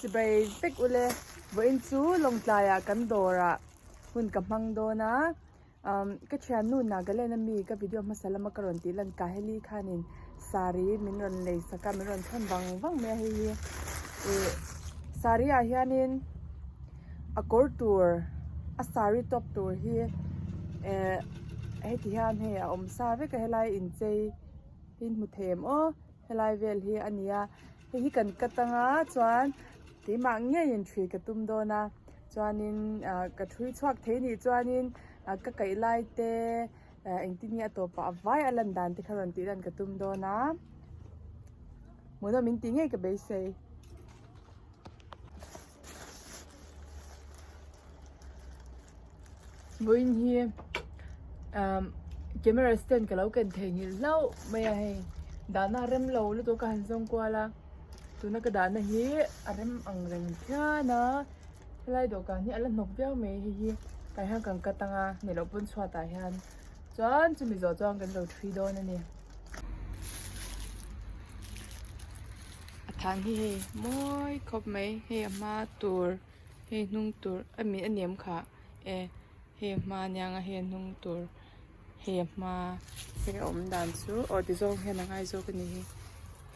Chibai vek ule, vawiin chu Lawngtlaiah kan dawrah hun ka hmang dawn a, umm ka thiannu Nagaland ami ka video hmasa lama ka rawn tih lan Kaheli khanin saree min rawn lei sak a, min rawn thawn vang vang mai a hei hi ih saree ah hianin a kawr tur a saree top tur hi eh heti hian hei a awm sa vek a helai inchei hi hmu thei em aw helai vel hi a ni a. Hei hi kan cut anga chuan keimah ngeiin ṭhui ka tum dawn a chuanin ah ka ṭhui chhuak thei nih chuanin ah ka kaih lai te ah engtin nge a tawpah a vai a lan dan te kha rawn tih lan ka tum dawn a hmuhnawm min tih ngei ka beisei. Vawiin hi umm camera stand ka lo ken theihnghilh hlauh mai a hei dahna a rem lo lutuk a han zawng kual a tuna ka dahna hi a rem ang reng phian a helai dawhkan hi a la hnawk viau mai hei hi tah hian kan cut ang a ni loh pawn chhuatah hian chuan chumi zawh chuan kan lo thui dawn a ni. A than hi hei mawi khawp mai hei a hma tur hei hnung tur a mi a niam kha e hei a hma aniang a hei a hnung tur hei a hma hei a awm dan chu aw ti zawng hian a ngai zawk a ni hi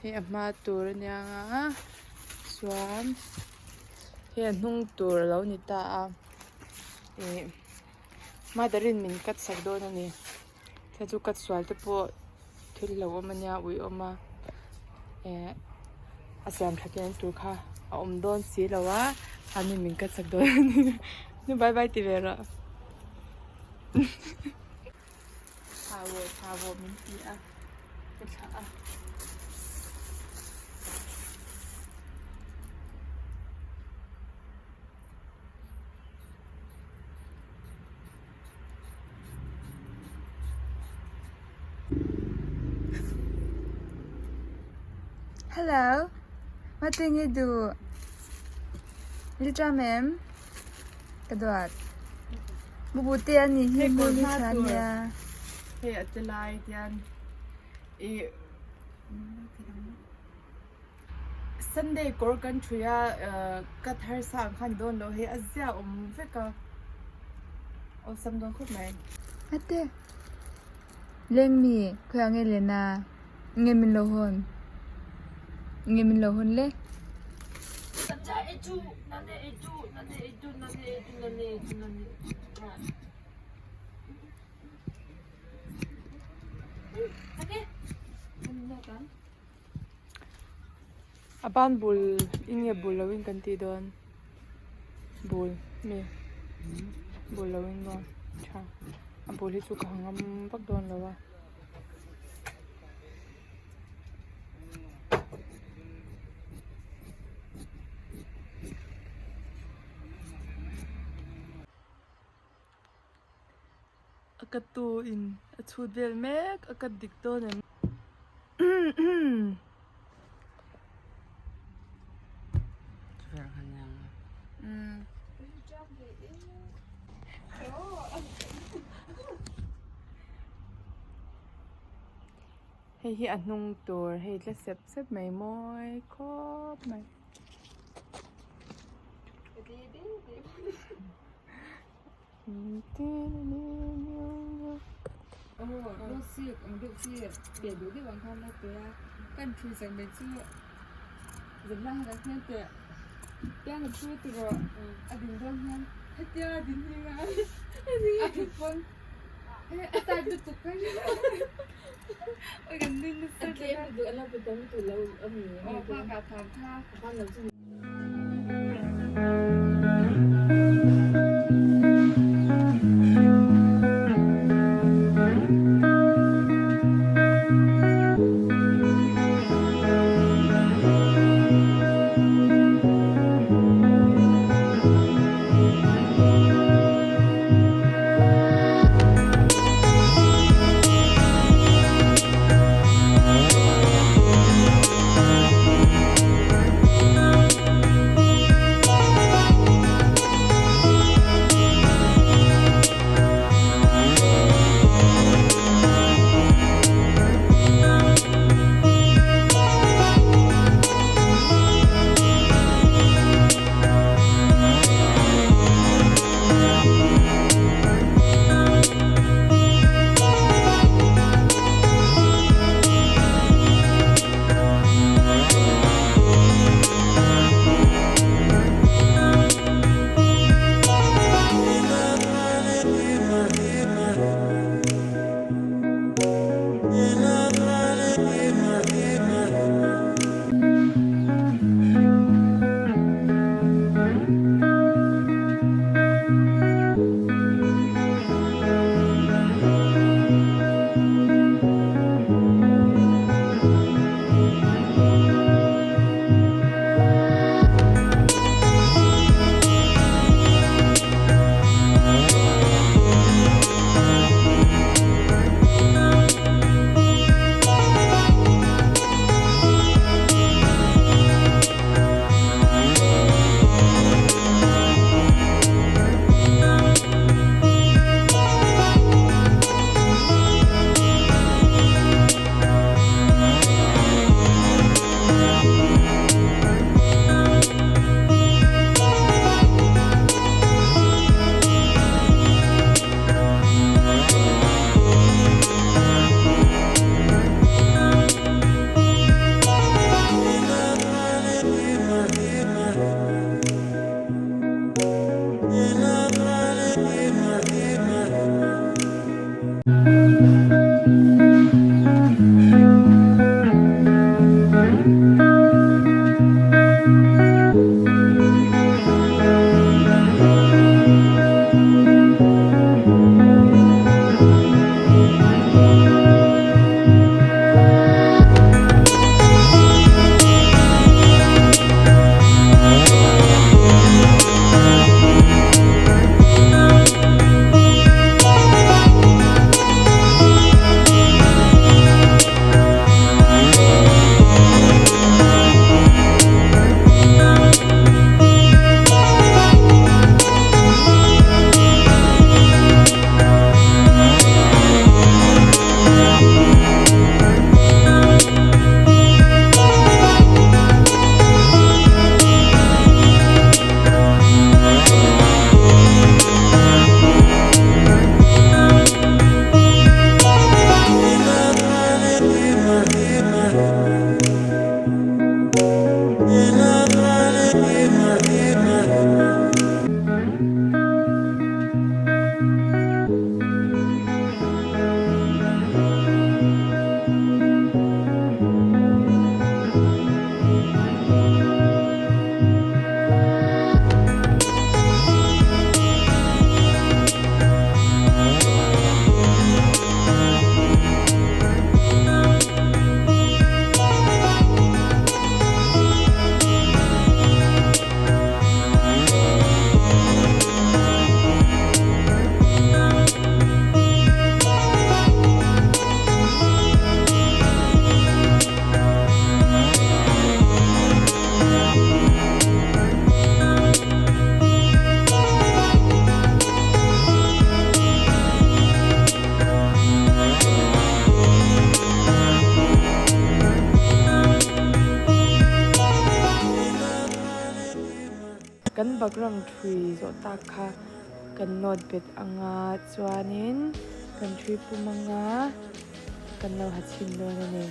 hei a hma tur aniang a chuan hei a hnung tur a lo ni ta a ih mother in min cut sak dawn a ni. Hei chu cut sual te pawh thil lo awm ania ui awm a eh a siam that hian tur kha a awm dawn si lo a ani min cut sak dawn a ni nu bye bye ti ve rawh thla rawh thla rawh min ti a ka thlah a. Hello, what do you do? Little ma'am, ka duat. Bubuti ani hi Hei muli kawr hma than tur. nia. Hei a te lai tian i Sunday kawr kan thui a ka thar sa ang kha ni dawn lo hei a zia awm vek a awlsam dawn khawp mai. Ate leng mi khawiah nge len a nge min lo hawn nge min lo hawn le. A ban bul in nge bul lo in kan tih dawn bul mi bul lo in maw tha a bul hi chu ka ha ngam vak dawn lo a. A cut tu in a chhut vel mek a cut dik dawn em hei hi a hnung tur hei tle sep sep mai mawi khawp mai. Kan background ṭhui zawh tak kha kan nawt bet anga chuanin kan ṭhui pum anga kan lo ha chhin dawn a ni.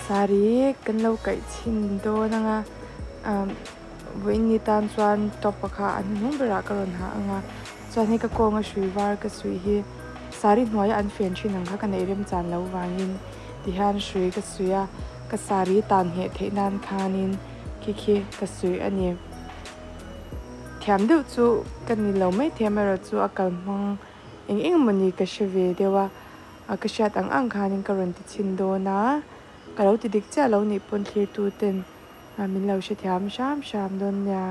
Sari kan lo kaih chhin dawn anga umm vawiin ni tan chuan top a kha a hnuhnung berah ka rawn ha anga chuan hei ka kawnga hrui var ka suih hi sari hnuaia an fen thin ang kha ka neih remchan loh vangin tihian hrui ka suih a ka sari tan ngheh theih nan khanin khi khi ka suih a ni. Thiam deuh chu ka ni lo maithei amaherawh chu a kalhmang eng eng emaw ni ka hre ve deuh a. A ka hriat ang ang khanin ka rawn ti chhin dawn a, ka lo ti dik chiah lo nih pawn thlirtu ten min lo hrethiam hram hram dawn nia.